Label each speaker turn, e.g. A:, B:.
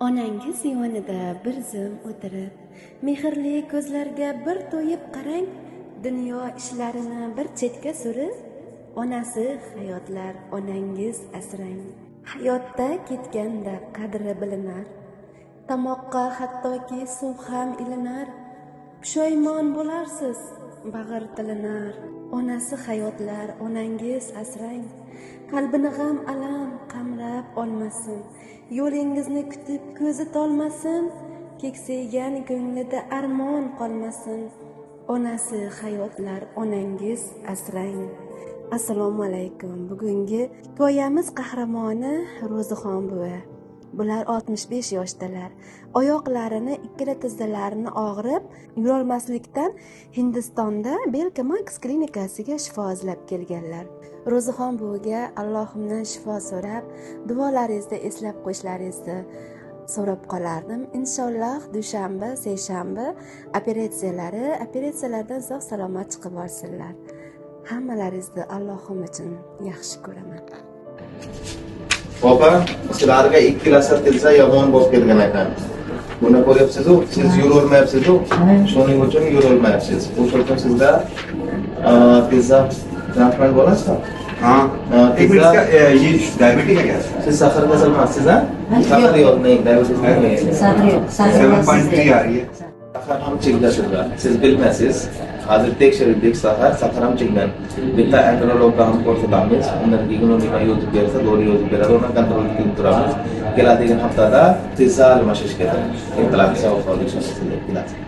A: Onangiz yonida bir zum o'tirib, mehrli ko'zlarga bir to'yib qarang, dunyo ishlarini bir chetga surib, onasi hayotlar onangiz asrang. Hayotda ketganda qadri bilinar, tomoqqa hattoki suv ham ilinar, pushaymon bo'larsiz, bag'ir tilinar. Onasi hayotlar onangiz asrang, qalbini g'am alam qamrab olmasin, yo'lingizni kutib ko'zi tolmasin, keksaygan ko'nglida armon qolmasin. Onasi hayotlar onangiz asrang. Assalomu alaykum. Bugungi hikoyamiz qahramoni Ro'zixon buva. Bular 65 yoshdalar. Oyoqlarini, ikkala tizzalarini og'rib, yurolmaslikdan Hindistonda Belkamax klinikasiga shifo izlab kelganlar. Ro'zixon buviga Allohimdan shifo so'rab, duolaringizda eslab qo'yishlaringizni so'rab qolardim. Inshaalloh dushanba, seshanba operatsiyalardan sog' salomat chiqib olsinlar. Hammalaringizni Allohim uchun yaxshi ko'raman.
B: Opa, sizlarga ikkalasi tilsa yomon bo'lib kelgan ekan. Buni ko'ryapsiz-u, siz yurolmayapsiz-u, shuning uchun yurolmayapsiz. O'sha uchun sizda tizza transplant bo'lasizmi?
C: हाँ। एक मिनट, इसका ये डायबिटिक है क्या?
B: Siz сахар kasal emassiz, ha? Сахар yo'q, не, diabetes не.
C: 7.3 आ रही है।
B: Сахар ham chekda sizda. Siz bilmaysiz. Hozir tekshirdik сахар, сахар ham chekdan. Bitta andrologga ham ko'rsatamiz. Undan keyin uni nima yozib bersa, dori yozib beradi, uni kontrol qilib turamiz. Keladigan haftada tizza almashish kerak. Ertalabki soat 8:00 kelasiz.